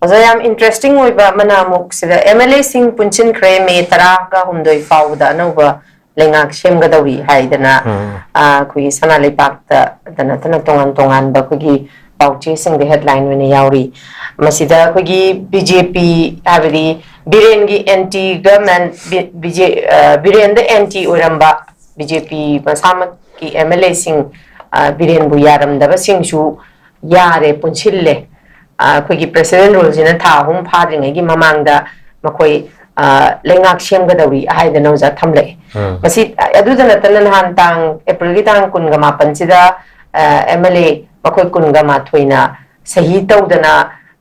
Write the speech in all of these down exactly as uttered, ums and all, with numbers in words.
ꯑꯣꯖꯥ, ꯌꯥꯝ ꯏꯟꯇꯔꯦꯁꯇꯤꯡ ꯑꯣꯏꯕ ꯑꯃꯅ ꯑꯃꯨꯛ ꯁꯤꯗ ꯑꯦꯝ ꯑꯦꯜ ꯑꯦꯁꯤꯡ ꯄꯨꯟꯁꯤꯟꯈ꯭ꯔꯦ, ꯃꯦ ꯇꯔꯥꯒ ꯍꯨꯝꯗꯣꯏ ꯐꯥꯎꯕꯗ ꯑꯅꯧꯕ ꯂꯩꯉꯥꯛ ꯁꯦꯝꯒꯗꯧꯔꯤ ꯍꯥꯏꯗꯅ, ꯎꯝ. ꯑ, ꯑꯩꯈꯣꯏꯒꯤ ꯁꯅꯥ ꯂꯩꯕꯥꯛꯇ ꯅꯠꯇꯅ ꯇꯣꯉꯥꯟ ꯇꯣꯉꯥꯟꯕ ꯑꯩꯈꯣꯏꯒꯤ ꯄꯥꯎꯆꯦꯁꯤꯡꯗ ꯍꯦꯗꯂꯥꯏꯟ ꯑꯣꯏꯅ ꯌꯥꯎꯔꯤ꯫ ꯃꯁꯤꯗ ꯑꯩꯈꯣꯏꯒꯤ ꯕꯤ ꯖꯦ ꯄꯤ, ꯍꯥꯏꯕꯗꯤ ꯕꯤꯔꯦꯟꯒꯤ ꯑꯦꯟꯇꯤ ꯒꯃꯦꯟ, ꯕꯤꯔꯦꯟꯗ ꯑꯦꯟꯇꯤ ꯑꯣꯏꯔꯝꯕ ꯕꯤ ꯖꯦ ꯄꯤ ꯃꯁꯥꯃꯛꯀꯤ ꯑꯦꯝ ꯑꯦꯜ ꯑꯦꯁꯤꯡ, ꯕꯤꯔꯦꯟꯕꯨ ꯌꯥꯔꯝꯗꯕꯁꯤꯡꯁꯨ ꯌꯥꯔꯦ, ꯄꯨꯟꯁꯤꯜꯂꯦ꯫ ꯑ, ꯑꯩꯈꯣꯏꯒꯤ ꯄ꯭ꯔꯦꯁꯤꯗꯦꯟ ꯔꯨꯜꯁꯤꯅ ꯊꯥ ꯑꯍꯨꯝ ꯐꯥꯗ꯭ꯔꯤꯉꯩꯒꯤ ꯃꯃꯥꯡꯗ ꯃꯈꯣꯏ, ꯑ, ꯂꯩꯉꯥꯛ ꯁꯦꯝꯒꯗꯧꯔꯤ ꯍꯥꯏꯗꯅ ꯑꯣꯖꯥ ꯊꯝꯂꯛꯑꯦ꯫ ꯎꯝ. ꯃꯁꯤ, ꯑꯗꯨꯗ ꯅꯠꯇꯅ ꯅꯍꯥꯟ ꯇꯥꯡ, ꯑꯦꯄ꯭ꯔꯤꯜꯒꯤ ꯇꯥꯡ ꯀꯨꯟꯒ ꯃꯥꯄꯟꯁꯤꯗ, ꯑ, ꯑꯦꯝ ꯑꯦꯜ ꯑꯦ ꯃꯈꯣꯏ ꯀꯨꯟꯒ ꯃꯥꯊꯣꯏꯅ ꯁꯍꯤ ꯇꯧꯗꯅ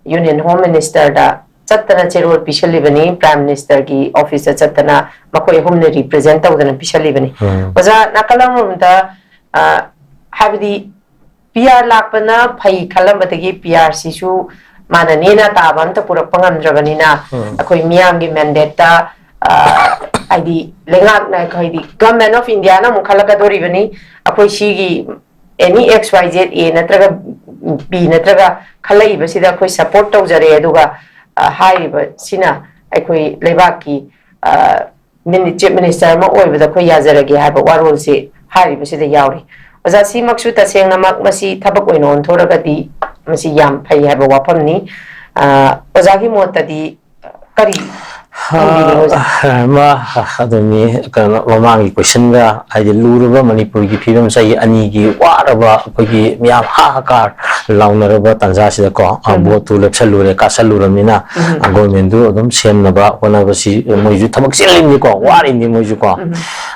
ꯌꯨꯅꯤꯌꯟ ꯍꯣꯝ ꯃꯤꯅꯤꯁꯇꯔꯗ ꯆꯠꯇꯅ ꯆꯦꯔꯣꯜ ꯄꯤꯁꯜꯂꯤꯕꯅꯤ, ꯄ꯭ꯔꯥꯏꯝ ꯃꯤꯅꯤꯁꯇꯔꯒꯤ ꯑꯣꯐꯤꯁꯇ ꯆꯠꯇꯅ ꯃꯈꯣꯏ ꯑꯍꯨꯝꯅ ꯔꯤꯄ꯭ꯔꯖꯦꯟ ꯇꯧꯗꯅ ꯄꯤꯁꯜꯂꯤꯕꯅꯤ꯫ ꯎꯝ. ꯑꯣꯖꯥ, ꯅꯥꯀꯜ ꯑꯃꯔꯣꯝꯗ, ꯑ, ꯍꯥꯏꯕꯗꯤ ꯄꯤ ꯑꯥꯔ ꯂꯥꯛꯄꯅ ꯐꯩ ꯈꯜꯂꯝꯕꯗꯒꯤ ꯄꯤ ꯑꯥꯔꯁꯤꯁꯨ ꯃꯥꯅ ꯅꯦꯅ ꯇꯥꯕ ꯑꯝꯇ ꯄꯨꯔꯛꯄ ꯉꯝꯗ꯭ꯔꯕꯅꯤꯅ, ꯎꯝ. ꯑꯩꯈꯣꯏ ꯃꯤꯌꯥꯝꯒꯤ ꯃꯦꯟꯗꯦꯠꯇ, ꯑ, ꯍꯥꯏꯗꯤ ꯂꯩꯉꯥꯛꯅ, ꯍꯥꯏꯗꯤ ꯒꯚꯔꯟꯃꯦꯟ ꯑꯣꯐ ꯏꯟꯗꯤꯌꯥꯅ ꯑꯃꯨꯛ ꯈꯜꯂꯛꯀꯗꯣꯔꯤꯕꯅꯤ꯫ ꯑꯩꯈꯣꯏ ꯁꯤꯒꯤ ꯑꯦꯅꯤ ꯑꯦꯛꯁ ꯋꯥꯏ ꯖꯦꯠ, ꯑꯦ ꯅꯠꯇ꯭ꯔꯒ ꯕꯤ ꯅꯠꯇ꯭ꯔꯒ ꯈꯜꯂꯛꯏꯕꯁꯤꯗ ꯑꯩꯈꯣꯏ ꯁꯄꯣꯔꯠ ꯇꯧꯖꯔꯦ꯫ ꯑꯗꯨꯒ, ꯑ, ꯍꯥꯏꯔꯤꯕꯁꯤꯅ ꯑꯩꯈꯣꯏ ꯂꯩꯕꯥꯛꯀꯤ, ꯑ, ꯃꯤꯅꯤ-, ꯆꯤꯐ ꯃꯤꯅꯤꯁꯇꯔ ꯑꯃ ꯑꯣꯏꯕꯗ ꯑꯩꯈꯣꯏ ꯌꯥꯖꯔꯒꯦ ꯍꯥꯏꯕ ꯋꯥꯔꯣꯜꯁꯤ ꯍꯥꯏꯔꯤꯕꯁꯤꯗ ꯌꯥꯎꯔꯤ꯫ ꯑꯣꯖꯥ, ꯁꯤꯃꯛꯁꯨ ꯇꯁꯦꯡꯅꯃꯛ ꯃꯁꯤ ꯊꯕꯛ ꯑꯣꯏꯅ ꯑꯣꯟꯊꯣꯔꯒꯗꯤ ꯃꯁꯤ ꯌꯥꯝ ꯐꯩ ꯍꯥꯏꯕ ꯋꯥꯐꯝꯅꯤ꯫ ꯑ, ꯑꯣꯖꯥꯒꯤ ꯃꯣꯠꯇꯗꯤ ꯀꯔꯤ ꯊꯝꯕꯤꯅꯤꯡꯉꯤ, ꯑꯣꯖꯥ? ꯑ, ꯃꯥ, ꯑꯗꯨꯅꯤ, ꯀꯩꯅꯣ, ꯃꯃꯥꯡꯒꯤ ꯀꯣꯏꯁꯟꯒ, ꯍꯥꯏꯗꯤ, ꯂꯨꯔꯕ ꯃꯅꯤꯄꯨꯔꯒꯤ ꯐꯤꯕꯝ, ꯆꯍꯤ ꯑꯅꯤꯒꯤ ꯋꯥꯔꯕ, ꯑꯩꯈꯣꯏꯒꯤ ꯃꯤꯌꯥꯝ ꯍꯥ ꯍꯀꯥꯔ ꯂꯥꯎꯅꯔꯕ ꯇꯥꯟꯖꯥꯁꯤꯗꯀꯣ, ꯑ, ꯎꯝ. ꯚꯣꯠꯇꯨ ꯂꯦꯞꯁꯜꯂꯨꯔꯦ, ꯀꯥꯁꯜꯂꯨꯔꯕꯅꯤꯅ, ꯎꯝ. ꯑ, ꯒꯣꯔꯃꯦꯟꯗꯨ ꯑꯗꯨꯝ ꯁꯦꯝꯅꯕ ꯍꯣꯠꯅꯕꯁꯤ ꯃꯣꯏꯁꯨ ꯊꯕꯛ ꯆꯤꯜꯂꯤꯕꯅꯤꯀꯣ, ꯋꯥꯔꯤꯕꯅꯤ ꯃꯣꯏꯁꯨꯀꯣ꯫ ꯎꯝ.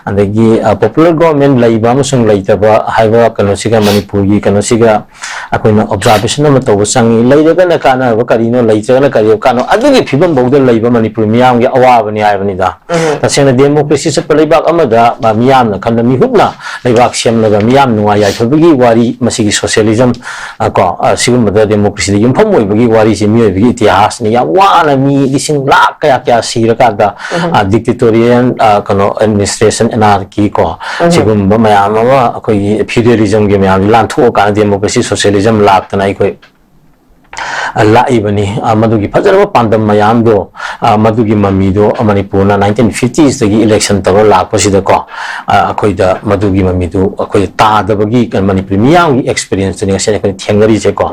ꯑꯗꯒꯤ, ꯑ, ꯄꯣꯄꯨꯂꯔ ꯒꯣꯔꯃꯦꯟ ꯂꯩꯕ ꯑꯃꯁꯨꯡ ꯂꯩꯇꯕ ꯍꯥꯏꯕ ꯀꯩꯅꯣꯁꯤꯒ, ꯃꯅꯤꯄꯨꯔꯒꯤ ꯀꯩꯅꯣꯁꯤꯒ ꯑꯩꯈꯣꯏꯅ ꯑꯣꯕꯖꯥꯔꯕꯦꯁꯟ ꯑꯃ ꯇꯧꯕ ꯆꯪꯉꯤ꯫ ꯂꯩꯔꯒꯅ ꯀꯥꯟꯅꯔꯕ ꯀꯔꯤꯅꯣ, ꯂꯩꯇ꯭ꯔꯒꯅ ꯀꯔꯤ ꯀꯥꯟꯅꯣ? ꯑꯗꯨꯒꯤ ꯐꯤꯕꯝꯐꯥꯎꯗ ꯂꯩꯕ ꯃꯅꯤꯄꯨꯔ ꯃꯤꯌꯥꯝꯒꯤ ꯑꯋꯥꯕꯅꯤ ꯍꯥꯏꯕꯅꯤꯗ꯫ ꯎꯝ. ꯇꯁꯦꯡꯅ ꯗꯦꯃꯣꯀ꯭ꯔꯦꯁꯤ ꯆꯠꯄ ꯂꯩꯕꯥꯛ ꯑꯃꯗ, ꯑ, ꯃꯤꯌꯥꯝꯅ ꯈꯟꯕ, ꯃꯤꯍꯨꯠꯅ ꯂꯩꯕꯥꯛ ꯁꯦꯝꯂꯒ ꯃꯤꯌꯥꯝ ꯅꯨꯡꯉꯥꯏ ꯌꯥꯏꯐꯕꯒꯤ ꯋꯥꯔꯤ, ꯃꯁꯤꯒꯤ ꯁꯣꯁꯤꯌꯦꯂꯤꯖꯝ, ꯑ, ꯀꯣ, ꯑ, ꯁꯤꯒꯨꯝꯕꯗ ꯗꯦꯃꯣꯀ꯭ꯔꯦꯁꯤꯗ ꯌꯨꯝꯐꯝ ꯑꯣꯏꯕꯒꯤ ꯋꯥꯔꯤꯁꯤ ꯃꯤꯑꯣꯏꯕꯒꯤ ꯏꯇꯤꯍꯥꯁꯅꯤ꯫ ꯌꯥꯝ ꯋꯥꯅ ꯃꯤ ꯂꯤꯁꯤꯡ ꯂꯥꯈ ꯀꯌꯥ ꯀꯌꯥ ꯁꯤꯔꯀꯥꯟꯗ, ꯎꯝ. ꯑ, ꯗꯤꯛꯇꯦꯇꯣꯔꯤꯌꯦꯜ, ꯑ, ꯀꯩꯅꯣ, ꯑꯦꯗꯃꯤꯅꯤꯁꯇ꯭ꯔꯦꯁꯟ, ꯑꯦꯅꯥꯔꯀꯤ ꯀꯣ, ꯎꯝ. ꯁꯤꯒꯨꯝꯕ ꯃꯌꯥꯝ ꯑꯃ ꯑꯩꯈꯣꯏꯒꯤ ꯐ꯭ꯌꯨꯗꯦꯂꯤꯖꯝꯒꯤ ꯃꯌꯥꯝꯁꯤ ꯂꯥꯟꯊꯣꯛꯑꯀꯥꯟꯗ ꯗꯦꯃꯣꯀ꯭ꯔꯦꯁꯤ ꯁꯣꯁꯤꯌꯦꯂꯤꯖꯝ ꯂꯥꯛꯇꯅ ꯑꯩꯈꯣꯏ ꯑ, ꯂꯥꯛꯏꯕꯅꯤ꯫ ꯑ, ꯃꯗꯨꯒꯤ ꯐꯖꯔꯕ ꯄꯥꯟꯗꯝ ꯃꯌꯥꯝꯗꯣ, ꯑ, ꯃꯗꯨꯒꯤ ꯃꯃꯤꯗꯣ ꯃꯅꯤꯄꯨꯔꯅ nineteen fifties ꯇꯒꯤ election ꯇꯧꯔ ꯂꯥꯛꯄꯁꯤꯗꯀꯣ, ꯑ, ꯑꯩꯈꯣꯏꯗ ꯃꯗꯨꯒꯤ ꯃꯃꯤꯗꯨ ꯑꯩꯈꯣꯏ ꯇꯥꯗꯕꯒꯤ ꯀꯩꯅꯣ ꯃꯅꯤꯄꯨꯔꯤ ꯃꯤꯌꯥꯝꯒꯤ experience ꯇꯨꯅꯤ ꯉꯁꯤ ꯑꯩꯈꯣꯏꯅ ꯊꯦꯡꯅꯔꯤꯁꯦꯀꯣ꯫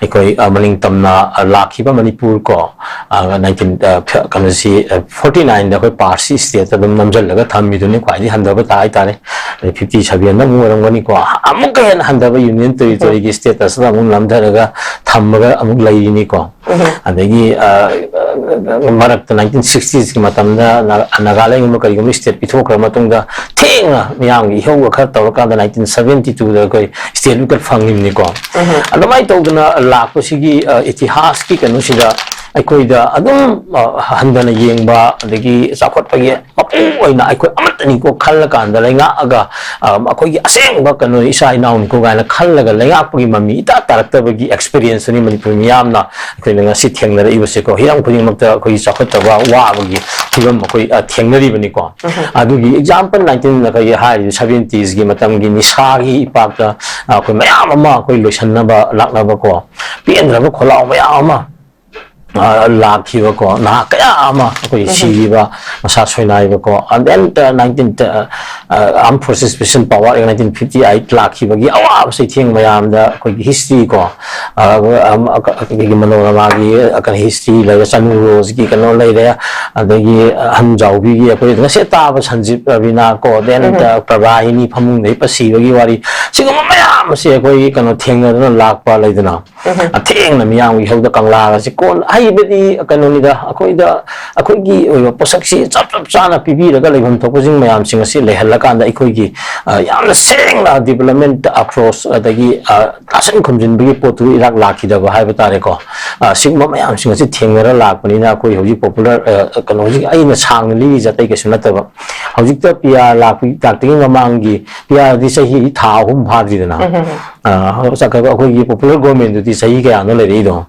ꯑꯩꯈꯣꯏ, ꯑ, ꯃꯅꯤꯡ ꯇꯝꯅ, ꯑ, ꯂꯥꯛꯈꯤꯕ ꯃꯅꯤꯄꯨꯔ ꯀꯣ, ꯑ, nineteen, ꯑ, ꯐ-, ꯀꯩꯅꯣꯁꯤ, ꯑ, forty nine ꯗ ꯑꯩꯈꯣꯏ ꯄꯥꯔꯁꯤ state ꯇ ꯑꯗꯨꯝ ꯅꯝꯁꯤꯜꯂꯒ ꯊꯝꯃꯤꯗꯨꯅꯤ ꯈ꯭ꯋꯥꯏꯗꯒꯤ ꯍꯟꯊꯕ ꯇꯥ ꯍꯥꯏꯇꯥꯔꯦ꯫ ꯑꯗꯩ fifty seven ꯗ ꯑꯃꯨꯛ ꯑꯣꯏꯔꯝꯒꯅꯤꯀꯣ꯫ ꯑꯃꯨꯛꯀ ꯍꯦꯟꯅ ꯍꯟꯊꯕ union territory ꯒꯤ status ꯇ ꯑꯃꯨꯛ ꯅꯝꯊꯔꯒ ꯊꯝꯃꯒ ꯑꯃꯨꯛ ꯂꯩꯔꯤꯅꯤꯀꯣ꯫ ꯑꯗꯒꯤ, ꯑ, ꯃꯔꯛꯇ nineteen sixties ꯀꯤ ꯃꯇꯝꯗ ꯅꯥ-, ꯅꯥꯒꯥꯂꯦꯟꯒꯨꯝꯕ ꯀꯔꯤꯒꯨꯝꯕ state ꯄꯤꯊꯣꯛꯈ꯭ꯔ ꯃꯇꯨꯡꯗ ꯊꯦꯡꯅ ꯃꯤꯌꯥꯝꯒꯤ ꯏꯍꯧꯒ ꯈꯔ ꯇꯧꯔꯀꯥꯟꯗ nineteen seventy two ꯗ ꯑꯩꯈꯣꯏ statehood ꯀ ꯐꯪꯉꯤꯕꯅꯤꯀꯣ꯫ ꯑꯗꯨꯃꯥꯏꯅ ꯇꯧꯗꯅ ꯂꯥꯛꯄꯁꯤꯒꯤ, ꯑ, ꯏꯇꯤꯍꯥꯁꯀꯤ ꯀꯩꯅꯣꯁꯤꯗ ꯑꯩꯈꯣꯏꯗ ꯑꯗꯨꯝ, ꯑ, ꯍꯟꯊꯅ ꯌꯦꯡꯕ, ꯑꯗꯒꯤ ꯆꯥꯎꯈꯠꯄꯒꯤ ꯃꯄꯨꯡ ꯑꯣꯏꯅ ꯑꯩꯈꯣꯏ ꯑꯃꯠꯇꯅꯤꯀꯣ ꯈꯜꯂꯀꯥꯟꯗ ꯂꯩꯉꯥꯛꯑꯒ, ꯑ, ꯑꯩꯈꯣꯏꯒꯤ ꯑꯁꯦꯡꯕ ꯀꯩꯅꯣ ꯏꯆꯥ ꯏꯅꯥꯎꯅꯤꯀꯣ ꯀꯥꯏꯅ ꯈꯜꯂꯒ ꯂꯩꯉꯥꯛꯄꯒꯤ ꯃꯃꯤ ꯏꯇꯥ ꯇꯥꯔꯛꯇꯕꯒꯤ experience ꯇꯨꯅꯤ ꯃꯅꯤꯄꯨꯔ ꯃꯤꯌꯥꯝꯅ ꯑꯩꯈꯣꯏꯅ ꯉꯁꯤ ꯊꯦꯡꯅꯔꯛꯏꯕꯁꯦꯀꯣ꯫ ꯍꯤꯔꯝ ꯈꯨꯗꯤꯡꯃꯛꯇ ꯑꯩꯈꯣꯏꯒꯤ ꯆꯥꯎꯈꯠꯇꯕ, ꯋꯥꯕꯒꯤ ꯐꯤꯕꯝ ꯑꯩꯈꯣꯏ, ꯑ, ꯊꯦꯡꯅꯔꯤꯕꯅꯤꯀꯣ꯫ ꯑꯗꯨꯒꯤ example nineteen ꯑꯩꯈꯣꯏꯒꯤ ꯍꯥꯏꯔꯤꯕ seventies ꯀꯤ ꯃꯇꯝꯒꯤ ꯅꯤꯁꯥꯒꯤ ꯏꯄꯥꯛꯇ, ꯑ, ꯑꯩꯈꯣꯏ ꯃꯌꯥꯝ ꯑꯃ ꯑꯩꯈꯣꯏ ꯂꯣꯏꯁꯤꯟꯅꯕ ꯂꯥꯛꯅꯕꯀꯣ, ꯄꯦꯟꯗ꯭ꯔꯕ ꯈꯣꯜꯂꯥꯎ ꯃꯌꯥꯝ ꯑꯃ, ꯑ, ꯂꯥꯛꯈꯤꯕꯀꯣ, ꯅꯍꯥ ꯀꯌꯥ ꯑꯃ ꯑꯩꯈꯣꯏ ꯁꯤꯈꯤꯕ, ꯃꯁꯥ ꯁꯣꯏꯅꯥꯏꯕꯀꯣ, and then, uh, nineteen, uh, uh, Armed Forces Special Power Act nineteen fifty eight ꯂꯥꯛꯈꯤꯕꯒꯤ ꯑꯋꯥꯕ ꯆꯩꯊꯦꯡ ꯃꯌꯥꯝꯗ ꯑꯩꯈꯣꯏꯒꯤ history ꯀꯣ, ꯑ, ꯑꯝ, ꯑ, ꯑꯩꯈꯣꯏꯒꯤ ꯃꯅꯣꯔꯃꯥꯒꯤ, ꯑ, ꯀꯩꯅꯣ, history ꯂꯩꯔꯦ, ꯆꯅꯨ ꯔꯣꯖꯀꯤ ꯀꯩꯅꯣ ꯂꯩꯔꯦ, ꯑꯗꯒꯤ ꯑꯍꯟ ꯖꯥꯎꯕꯤꯒꯤ ꯑꯩꯈꯣꯏ ꯉꯁꯤ ꯇꯥꯕ ꯁꯟꯖꯤꯕ ꯔꯕꯤꯅꯥ ꯀꯣ, then, uh, ꯄ꯭ꯔꯚꯥꯍꯤꯅꯤ ꯐꯃꯨꯡꯗ ꯍꯤꯞꯄ ꯁꯤꯕꯒꯤ ꯋꯥꯔꯤ, ꯁꯤꯒꯨꯝꯕ ꯃꯌꯥꯝ ꯑꯁꯤ ꯑꯩꯈꯣꯏ ꯀꯩꯅꯣ ꯊꯦꯡꯅꯗꯨꯅ ꯂꯥꯛꯄ ꯂꯩꯗꯅ꯫ ꯑꯊꯦꯡꯅ ꯃꯤꯌꯥꯝꯒꯤ ꯏꯍꯧꯗ ꯀꯪꯂꯥꯒꯁꯤ ꯀꯣꯟ ꯍꯩꯕꯗꯤ ꯀꯩꯅꯣꯅꯤꯗ, ꯑꯩꯈꯣꯏꯗ, ꯑꯩꯈꯣꯏꯒꯤ ꯑꯣꯏꯕ ꯄꯣꯠꯁꯛꯁꯤ ꯆꯞ ꯆꯞ ꯆꯥꯅ ꯄꯤꯕꯤꯔꯒ ꯂꯩꯐꯝ ꯊꯣꯛꯄꯁꯤꯡ ꯃꯌꯥꯝꯁꯤꯡ ꯑꯁꯤ ꯂꯩꯍꯜꯂꯀꯥꯟꯗ ꯑꯩꯈꯣꯏꯒꯤ, ꯑ, ꯌꯥꯝꯅ ꯁꯦꯡꯅ development approach ꯑꯗꯒꯤ, ꯑ, ꯇꯥꯁꯟ ꯈꯨꯝꯖꯤꯟꯕꯒꯤ ꯄꯣꯠꯇꯨ ꯏꯔꯥꯛ ꯂꯥꯛꯈꯤꯗꯕ ꯍꯥꯏꯕ ꯇꯥꯔꯦꯀꯣ꯫ ꯑ, ꯁꯤꯒꯨꯝꯕ ꯃꯌꯥꯝꯁꯤꯡ ꯑꯁꯤ ꯊꯦꯡꯅꯔ ꯂꯥꯛꯄꯅꯤꯅ ꯑꯩꯈꯣꯏ ꯍꯧꯖꯤꯛ popular, ꯑ, ꯀꯩꯅꯣ, ꯍꯧꯖꯤꯛ ꯑꯩꯅ ꯁꯥꯡꯅ ꯂꯤꯔꯤꯁꯦ ꯑꯇꯩ ꯀꯩꯁꯨ ꯅꯠꯇꯕ, ꯍꯧꯖꯤꯛꯇ P R ꯂꯥꯛꯄꯒꯤ, ꯂꯥꯛꯇ꯭ꯔꯤꯉꯩ ꯃꯃꯥꯡꯒꯤ P R ꯗꯤ ꯆꯍꯤ ꯊꯥ ꯑꯍꯨꯝ ꯐꯥꯗ꯭ꯔꯤꯗꯅ꯫ ꯑ, ꯆꯠꯈ꯭ꯔꯒ ꯑꯩꯈꯣꯏꯒꯤ popular government ꯇꯨꯗꯤ ꯆꯍꯤ ꯀꯌꯥꯅꯣ ꯂꯩꯔꯛꯏꯗꯣ?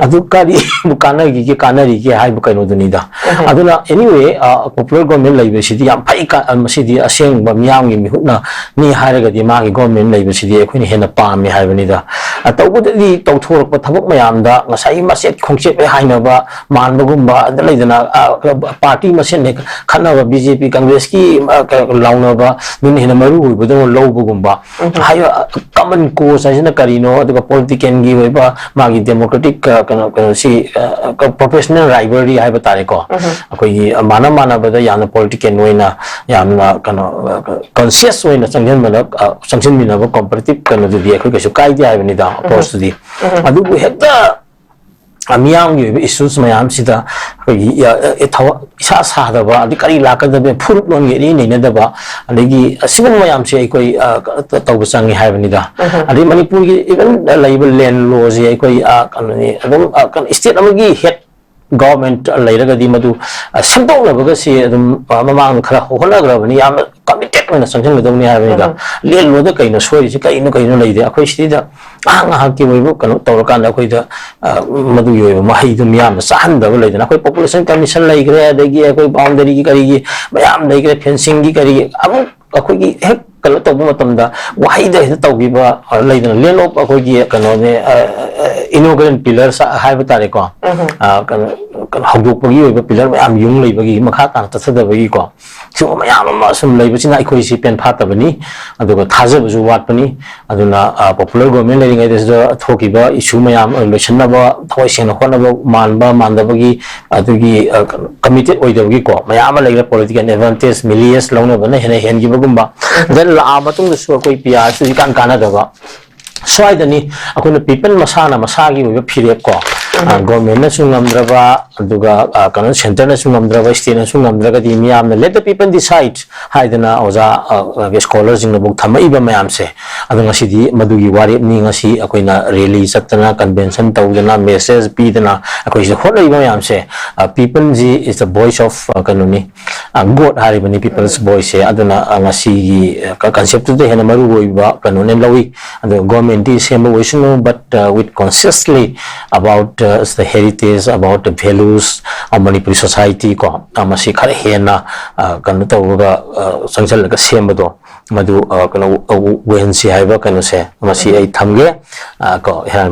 ꯑꯗꯨ ꯀꯔꯤꯕꯨ ꯀꯥꯟꯅꯈꯤꯒꯦ, ꯀꯥꯟꯅꯔꯤꯒꯦ ꯍꯥꯏꯕ ꯀꯩꯅꯣꯗꯨꯅꯤꯗ꯫ ꯑꯗꯨꯅ anyway, ꯑ, popular government ꯂꯩꯕꯁꯤꯗꯤ ꯌꯥꯝ ꯐꯩ, ꯀ-, ꯑ, ꯃꯁꯤꯗꯤ ꯑꯁꯦꯡꯕ ꯃꯤꯌꯥꯝꯒꯤ ꯃꯤꯍꯨꯠꯅ ꯅꯤ ꯍꯥꯏꯔꯒꯗꯤ ꯃꯥꯒꯤ government ꯂꯩꯕꯁꯤꯗꯤ ꯑꯩꯈꯣꯏꯅ ꯍꯦꯟꯅ ꯄꯥꯝꯃꯤ ꯍꯥꯏꯕꯅꯤꯗ꯫ ꯑ, ꯇꯧꯕꯗꯗꯤ ꯇꯧꯊꯣꯔꯛꯄ ꯊꯕꯛ ꯃꯌꯥꯝꯗ ꯉꯁꯥꯏꯒꯤ ꯃꯆꯦꯠ ꯈꯣꯡꯆꯦꯠ ꯍꯥꯏꯅꯕ ꯃꯥꯟꯕꯒꯨꯝꯕ, ꯑꯗ ꯂꯩꯗꯅ, ꯑ, party ꯃꯁꯦꯟ ꯍꯦꯛ ꯈꯠꯅꯕ, B J P Congress ꯀꯤ, ꯑ, ꯀ-, ꯂꯥꯎꯅꯕ, ꯃꯤꯅ ꯍꯦꯟꯅ ꯃꯔꯨ ꯑꯣꯏꯕꯗꯧꯅ ꯂꯧꯕꯒꯨꯝꯕ꯫ ꯍꯥꯏꯔꯤꯕ common cause ꯍꯥꯏꯁꯤꯅ ꯀꯔꯤꯅꯣ, ꯑꯗꯨꯒ political ꯒꯤ ꯑꯣꯏꯕ ꯃꯥꯒꯤ democratic, ꯑ, ꯀꯩꯅꯣ, ꯀꯩꯅꯣꯁꯤ, ꯑ, ꯀ-, professional rivalry ꯍꯥꯏꯕ ꯇꯥꯔꯦꯀꯣ꯫ ꯑꯩꯈꯣꯏꯒꯤ ꯃꯥꯟꯅ ꯃꯥꯟꯅꯕꯗ ꯌꯥꯝꯅ political ꯑꯣꯏꯅ ꯌꯥꯝꯅ ꯀꯩꯅꯣ, ꯑ, conscious ꯑꯣꯏꯅ ꯆꯪꯁꯤꯟꯕꯗ, ꯑ, ꯆꯪꯁꯤꯟꯃꯤꯟꯅꯕ comparative ꯀꯩꯅꯣꯗꯨꯗꯤ ꯑꯩꯈꯣꯏ ꯀꯩꯁꯨ ꯀꯥꯏꯗꯦ ꯍꯥꯏꯕꯅꯤꯗ, approach ꯇꯨꯗꯤ꯫ ꯑꯗꯨꯕꯨ ꯍꯦꯛꯇ ꯑ, ꯃꯤꯌꯥꯝꯒꯤ ꯑꯣꯏꯕ issues ꯃꯌꯥꯝꯁꯤꯗ ꯑꯩꯈꯣꯏꯒꯤ, ꯑ, ꯑ, ꯊꯋꯥ-, ꯏꯁꯥ ꯁꯥꯗꯕ, ꯑꯗꯩ ꯀꯔꯤ ꯂꯥꯛꯀꯗꯕ, ꯐꯨꯔꯨꯞꯂꯣꯟꯒꯤ ꯏꯔꯤ ꯅꯩꯅꯗꯕ, ꯑꯗꯒꯤ ꯑꯁꯤꯒꯨꯝꯕ ꯃꯌꯥꯝꯁꯦ ꯑꯩꯈꯣꯏ, ꯑ, ꯀ-, ꯇ-, ꯇꯧꯕ ꯆꯪꯉꯤ ꯍꯥꯏꯕꯅꯤꯗ꯫ ꯑꯗꯩ ꯃꯅꯤꯄꯨꯔꯒꯤ even ꯂꯩꯕ land law ꯁꯦ ꯑꯩꯈꯣꯏ, ꯑ, ꯀꯩꯅꯣꯅꯤ, ꯑꯗꯨꯝ, ꯑ, ꯀꯩꯅꯣ, state ꯑꯃꯒꯤ head government ꯂꯩꯔꯒꯗꯤ ꯃꯗꯨ, ꯑ, ꯁꯦꯝꯗꯣꯛꯅꯕꯒꯁꯤ ꯑꯗꯨꯝ, ꯑ, ꯃꯃꯥꯡꯗ ꯈꯔ ꯍꯣꯠꯅꯈ꯭ꯔꯕꯅꯤ, ꯌꯥꯝꯅ committed ꯑꯣꯏꯅ ꯆꯪꯁꯤꯟꯒꯗꯕꯅꯤ ꯍꯥꯏꯕꯅꯤꯗ꯫ Land law ꯗ ꯀꯩꯅꯣ ꯁꯣꯏꯔꯤꯁꯤ, ꯀꯩꯅꯣ, ꯀꯩꯅꯣ ꯂꯩꯗꯦ꯫ ꯑꯩꯈꯣꯏ ꯁꯤꯗ ꯉꯥꯏꯍꯥꯛ ꯉꯥꯏꯍꯥꯛꯀꯤ ꯑꯣꯏꯕ ꯀꯩꯅꯣ ꯇꯧꯔꯀꯥꯟꯗ ꯑꯩꯈꯣꯏꯗ, ꯑ, ꯃꯗꯨꯒꯤ ꯑꯣꯏꯕ ꯃꯍꯩꯗꯨ ꯃꯤꯌꯥꯝꯅ ꯆꯥꯍꯟꯗꯕ ꯂꯩꯗꯅ꯫ ꯑꯩꯈꯣꯏ population commission ꯂꯩꯈ꯭ꯔꯦ, ꯑꯗꯒꯤ ꯑꯩꯈꯣꯏ boundary ꯒꯤ ꯀꯔꯤꯒꯤ ꯃꯌꯥꯝ ꯂꯩꯈ꯭ꯔꯦ, fencing ꯒꯤ ꯀꯔꯤꯒꯤ, ꯑꯃꯨꯛ ꯑꯩꯈꯣꯏꯒꯤ ꯍꯦꯛ ꯀꯩꯅꯣ ꯇꯧꯕ ꯃꯇꯝꯗ ꯋꯥꯍꯩꯗ ꯍꯦꯛꯇ ꯇꯧꯈꯤꯕ, ꯑ, ꯂꯩꯗꯅ, land of ꯑꯩꯈꯣꯏꯒꯤ ꯀꯩꯅꯣꯅꯦ, ꯑ, ꯑ, inaugural pillar ꯍꯥꯏꯕ ꯇꯥꯔꯦꯀꯣ꯫ ꯑ, ꯀꯩꯅꯣ, ꯀꯩꯅꯣ ꯍꯧꯗꯣꯛꯄꯒꯤ ꯑꯣꯏꯕ pillar ꯃꯌꯥꯝ ꯌꯨꯡ ꯂꯩꯕꯒꯤ ꯃꯈꯥ ꯇꯥꯅ ꯆꯠꯊꯗꯕꯒꯤꯀꯣ꯫ ꯁꯤꯒꯨꯝꯕ ꯃꯌꯥꯝ ꯑꯃ ꯁꯨꯝ ꯂꯩꯕꯁꯤꯅ ꯑꯩꯈꯣꯏꯁꯤ ꯄꯦꯟꯐꯥꯠꯇꯕꯅꯤ, ꯑꯗꯨꯒ ꯊꯥꯖꯕꯁꯨ ꯋꯥꯠꯄꯅꯤ꯫ ꯑꯗꯨꯅ, ꯑ, popular government ꯂꯩꯔꯤꯉꯩꯗꯁꯤꯗ ꯊꯣꯛꯈꯤꯕ issue ꯃꯌꯥꯝ ꯂꯣꯏꯁꯤꯟꯅꯕ ꯊꯋꯥꯏ ꯁꯦꯡꯅ ꯍꯣꯠꯅꯕ, ꯃꯥꯟꯕ ꯃꯥꯟꯗꯕꯒꯤ, ꯑꯗꯨꯒꯤ, ꯑ, committed ꯑꯣꯏꯗꯕꯒꯤꯀꯣ, ꯃꯌꯥꯝ ꯑꯃ ꯂꯩꯈ꯭ꯔꯦ꯫ Political advantage, mileage ꯂꯧꯅꯕꯅ ꯍꯦꯟꯅ ꯍꯦꯟꯈꯤꯕꯒꯨꯝꯕ, then ꯂꯥꯛꯑ ꯃꯇꯨꯡꯗꯁꯨ ꯑꯩꯈꯣꯏ P R ꯁꯨ ꯏꯀꯥꯟ ꯀꯥꯟꯅꯗꯕ, ꯁ꯭ꯋꯥꯏꯗꯅꯤ ꯑꯩꯈꯣꯏꯅ people ꯃꯁꯥꯅ ꯃꯁꯥꯒꯤ ꯑꯣꯏꯕ ꯐꯤꯔꯦꯞ ꯀꯣ, ꯒꯣꯔꯃꯦꯟꯅꯁꯨ ꯉꯝꯗ꯭ꯔꯕ, ꯑꯗꯨꯒ ꯑ, ꯀꯩꯅꯣ, ꯁꯦꯟꯇꯔꯅꯁꯨ ꯉꯝꯗ꯭ꯔꯕ, ꯁ꯭ꯇꯦꯠꯅꯁꯨ ꯉꯝꯗ꯭ꯔꯒꯗꯤ ꯃꯤꯌꯥꯝꯅ "Let the people decide" ꯍꯥꯏꯗꯅ ꯑꯣꯖꯥ, ꯑ, ꯑ, ꯁ꯭ꯀꯣꯂꯔꯁꯤꯡꯅꯐꯥꯎ ꯊꯝꯃꯛꯏꯕ ꯃꯌꯥꯝꯁꯦ꯫ ꯑꯗꯣ ꯉꯁꯤꯗꯤ ꯃꯗꯨꯒꯤ ꯋꯥꯔꯦꯞꯅꯤ꯫ ꯉꯁꯤ ꯑꯩꯈꯣꯏꯅ ꯔꯦꯂꯤ ꯆꯠꯇꯅ, ꯀꯟꯚꯦꯟꯁꯟ ꯇꯧꯗꯅ, ꯃꯦꯁꯦꯖ ꯄꯤꯗꯅ ꯑꯩꯈꯣꯏꯁꯤꯗ ꯍꯣꯠꯅꯔꯤꯕ ꯃꯌꯥꯝꯁꯦ, ꯑ, people is the voice of, ꯑ, ꯀꯩꯅꯣꯅꯤ, ꯑ, God ꯍꯥꯏꯔꯤꯕꯅꯤ people's voice ꯁꯦ꯫ ꯑꯗꯨꯅ, ꯑ, ꯉꯁꯤꯒꯤ, ꯑ, ꯀ-, ꯀꯟꯁꯦꯞꯇꯨꯗ ꯍꯦꯟꯅ ꯃꯔꯨ ꯑꯣꯏꯕ ꯀꯩꯅꯣꯅꯦ ꯂꯧꯏ꯫ ꯑꯗꯣ ꯒꯣꯔꯃꯦꯟꯗꯤ ꯁꯦꯝꯕ ꯑꯣꯏꯁꯅꯨ, but, uh, with consciously about, uh, the heritage, about the values of Manipuri society ꯀꯣ, ꯑ, ꯃꯁꯤ ꯈꯔ ꯍꯦꯟꯅ, ꯑ, ꯀꯩꯅꯣ ꯇꯧꯔꯒ, ꯑ, ꯆꯪꯁꯤꯜꯂꯒ ꯁꯦꯝꯕꯗꯣ, ꯃꯗꯨ, ꯑ, ꯀꯩꯅꯣ, ꯑ, ꯑꯣꯏꯍꯟꯁꯤ ꯍꯥꯏꯕ ꯀꯩꯅꯣꯁꯦ, ꯃꯁꯤ ꯑꯩ ꯊꯝꯒꯦ꯫ ꯑ, ꯀꯣ, ꯍꯦꯟꯅ